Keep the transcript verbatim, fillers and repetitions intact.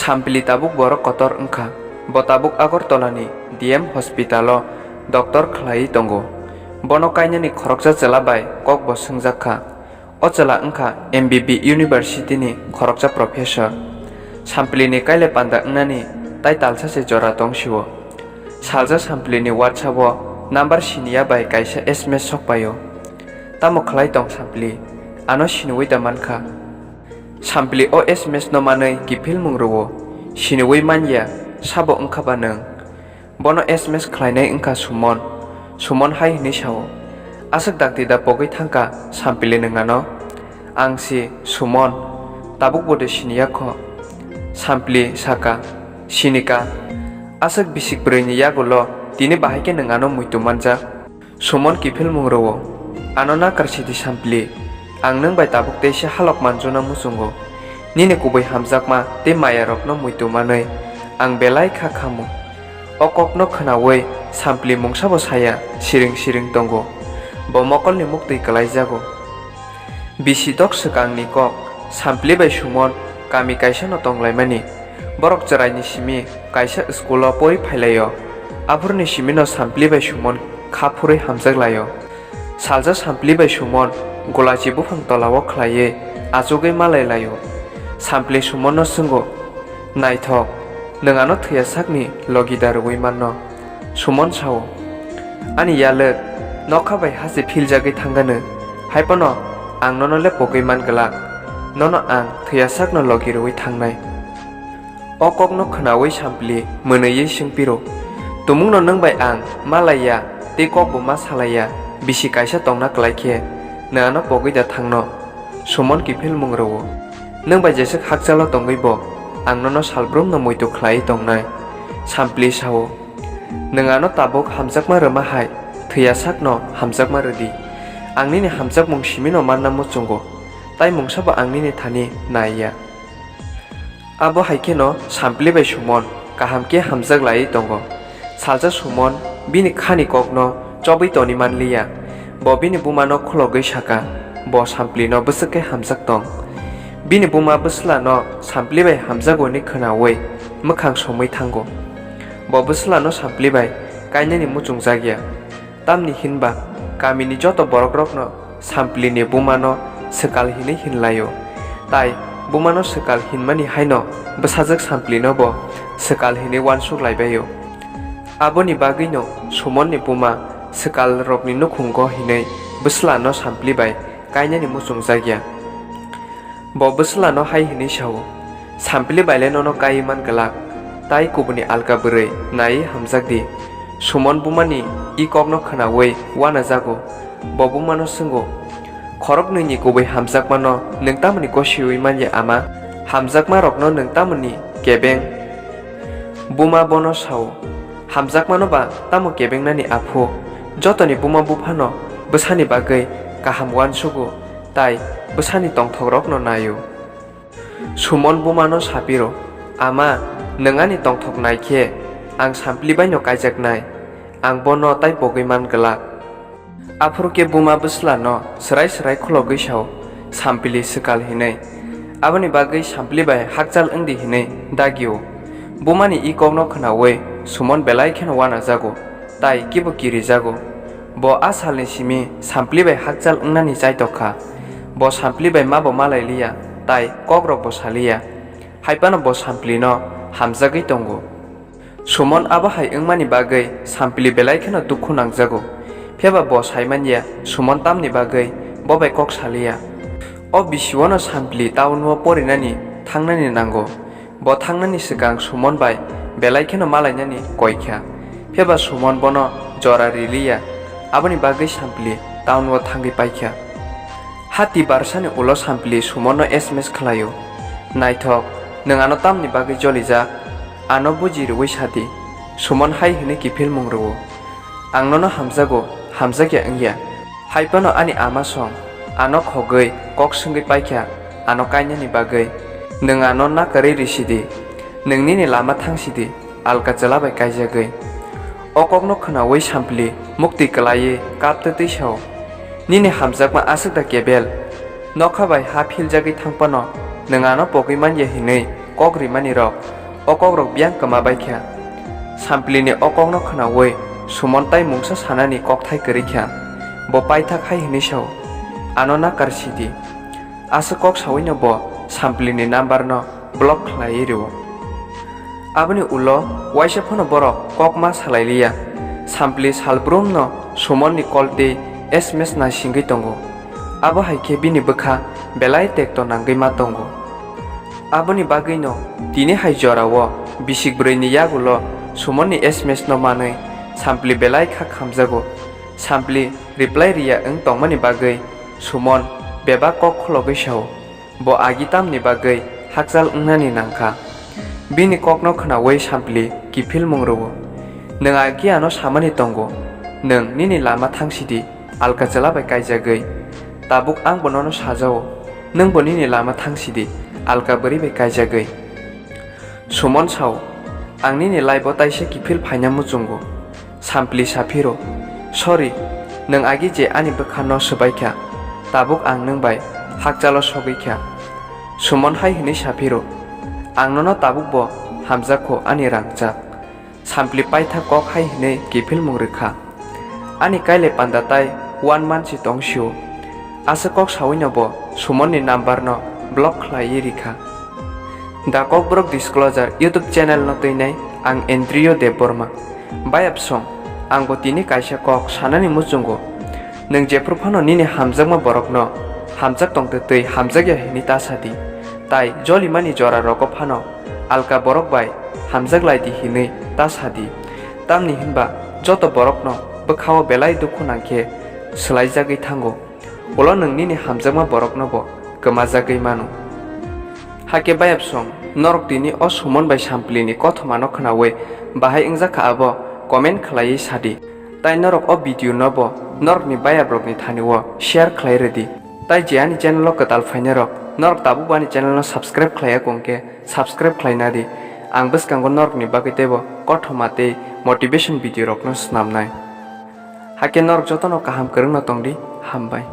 Sampli tabuk borok kotor wngkha. Bo tabuk Agartala ni D M hospital o doctor khlaiwi tongo. Bono kainani khoroksa chwla bai kok bo swngjak kha. O chwla wngkha M B B University ni khoroksa professor. Sampli ni kailai panda wngnani tai talsa se jora tong sio. Salsa Sampli ni WhatsApp o number siniya bai kaisa S M S sok paio. Tamo khlai tong Sampli? Ano siniwi da mankha. Sampli o S M S no manwi kiphil mung rwo. Siniwi manya, sabo wngkha ba nwng? Bono S M S khlainai wngkha Sumon. Sumon hai hwnwi sao, "Aswk dakti da pogwi thangkha Sampli nwng ano?" Ang si Sumon, tabuk bo de siniya kho. Sampli saka, "Sinika, aswk bisik brwi ni yagulo tini bahai khe nwng ano muitu manjak?" Sumon kiphil mung rwo. Ano nakar sidi Sampli. Ang nwng bai tabuk teisa halok manjuna muchungo. Nini kubui hamjakma tei maya rokno muitu manwi ang belai kha khamu. O kokno khwnawi Sampli mungsabo saya siring siring tongo. Bo mokolni muktwi kwlaijago. Bisi tok swkangni kok, Sampli bai Sumon kami kaisano tonglaimani. Borok chwraini simi kaisa school-o pori phailaio. Aphuruni simino Sampli bai Sumon kha phurwi hamjak laio. Salsa Sampli bai Sumon golachi buphang tolao khlaiwi achugwi malai laio. Sampli Sumonno swngo, "Naithok, nwng ano thwiya sakni logi da rwui manno?" Sumon sao, "Ani yalwk nokha bai hase philjagwi thangano, hai phano ang nono le pogwi man glak, nono ang thwiya sakno logi rwui thangnai." O kokno khwnawi Sampli mwnwiwi swngphiro, "Tumungno nwng bai ang malaiya tei kokbo ma salaiya, bisi kaisa tongna kwlai khe nwng ano pogwi da thangno?" Sumon kiphil mung rwo. "Nwng bai jeswk hakchalo tongwi bo ang nono salbrumno muitu khlaiwi tongnai." Sampli sao, "Nwng ano tabuk hamjakma rwma hai, thwiya sakno hamjakma rwdi. Ang nini hamjakmung simino manna muchungo, tai mungsabo ang nini thani naiya." Abo hai kheno Sampli bai Sumon kaham khe hamjak laiwi tongo. Salsa Sumon bini khani kokno chobwi toni manliya. Bo bini bumano khulogwi saka, bo Samplino bwswk khe hamjak tong. Bini buma bwslano Sampli bai hamjago hwnwi khwnawi mwkhang somwi thango. Bo bwslano Sampli bai kainani muchungjak ya. Tamni hinba kamini joto borokrokno Samplini bumano swkal hinwi hinlaio. Tai bumano swkal hinmani haino bwsajwk Samplinobo swkal hinwi uansuk laibaio. Aboni bagwino Sumonni buma swkalrokni nukhungo hinwi bwslano Sampli bai kainani muchungjak ya. Bo bwslano hai hwnwi sao, "Sampli bai le nono kaiwi man glak, tai kubuni alka bwrwi naiwi hamjak di." Sumon bumani i kokno khwnawi uanajago. Bo bumano swngo, "Khoroknwini kubui hamjakmano nwng tamoni gosiwi man ya, ama? Hamjakmarokno nwng tamoni kebeng?" Buma bono sao, "Hamjakmano ba tamo kebengnani, aphu? Jotoni buma buphano bwsani bagwi kaham uansugo, tai bwsani tongthokrokno naio." Sumon bumano sapiro, "Ama, nwng ani tongthok nai khe ang Sampli baino kaijaknai, ang bono tai pogwi man glak." Aphuru khe buma bwslano swrai swrai khulogwi sao, "Sampli swkal hinwi. Aboni bagwi Sampli bai hakchal wngdi hinwi dagio." Bumani i kokno khwnawi Sumon belai kheno uanajago, tai kibo kirijago. Bo a salni simi Sampli bai hakchal wngnani chaitok kha. Bo Sampli bai mabo malailiya, tai kokrokbo saliya. Hai phano bo Samplino hamjagwi tongo. Sumon abo hai wngmani bagwi Sampli belai kheno dukhu nangjago. Phiyaba bo sai man ya Sumon tamni bagwi bo bai kok saliya. O bisi-o no Sampli town-o porinani thangnani nango. Bo thangnani swkang Sumon bai belai kheno malainani koi kha. Phiyaba Sumon bono jora riliya. Aboni bagwi Sampli town-o thangwi paikha. Hati barsani ulo Sampli Sumonno S M S khlaio, "Naithok, nwng ano tamni bagwi jolijak? Ano buji rwui sadi." Sumon hai hwnwi kiphilmung rwo, "Ang nono hamjago, hamjakya wngya. Hai phano ani ama song ano khogwi kok swngwi paikha ano kainani bagwi. Nwng ano nakarwi risidi, nwng nini lama thangsidi, alka chwla bai kaijagwi." O kokno khwnaui Sampli muktwi kwlaiwi kaptwtwi sao, "Nini hamjakma aswk da kebel? Nokha bai ha philjagwi thang phano nwng ano pogwi man ya hinwi kok rimani rok, o kokrok biyang kwma bai kha. Samplini o kokno khwnaui Sumon tai mungsa sanani kokthai kwrwi kha. Bo paithak hai hwnwi sao, "Ano nakar sidi." Aswk kok saui no bo Samplini number no block khlaiwi rwo. Aboni ulo waisa phano borok kok ma salai liya. Sampli salbrum no Sumon ni call tei S M S naisingwi tongo. Abo hai khe bini bwkha belai tekto nangwi ma tongo. Aboni bagwi no tini hai jora o bisik bwrwi ni yagulo Sumon ni S M S no manwi Sampli belai kha khamjago. Sampli reply riya wng tongmani bagwi Sumon bebak kok khologwi sao, bo agi tamni bagwi hakchal wngnani nangkha. Bini kokno khwnaui Sampli kiphilmung rwo, "Nwng agi ano samani tongo, nwng nini lama thangsidi, alka chwla bai kaijagwi. Tabuk angbo nono sajao, nwngbo nini lama thangsidi, alka bwrwi bai kaijagwi." Sumon sao, "Ang nini life-o taisa kiphil phaina muchungo." Sampli saphiro, "Sorry, nwng agi je ani bwkha no swbai kha, tabuk ang nwng bai hakchalo sogwi kha." Sumon hai hwnwi saphiro, "Ang nono tabukbo hamjak kho ani rangchak." Sampli paithak kok hai hwnwi kiphilmung rwkha, "Ani kailai panda tai one month si tong sio." Aswk kok saui no bo Sumon ni number no block khlaiwi rikha. The Kokborok Disclosure YouTube channel no twinai ang Andrew Debbarma. Bayapsong, ang bo tini kaisa kok sanani muchungo. Nwng jephru phano nini hamjakma borokno hamjak tongtwi twi hamjakya hwnwi ta sadi. Tai jolimani jora rogo phano alka borok bai hamjak lai di hwnwi ta sadi. Tamni hwnba joto borokno bwkhao belai dukhu nangkhe swlaijagwi thango. Ulo nwng nini hamjakma borokno bo kwmajagwi mano. Hakhe bayapsong, norok tini o Sumon bai Samplini kothoma no khwnaui bahai wngjakha abo comment khlaiwi sadi. Tai norok o video no bo norokni bayabrokni thani o share khlai rwdi. Tai je ani channel o kwtal phainai rok, norok tabuk bo ani channel no subscribe khlaiya kong khe subscribe khlaina di. Ang bwskango norokni bagwi teibo kothoma tei motivation video rokno snamnai. Hakhe norok jotono kaham kwrwngno tongdi, hambai.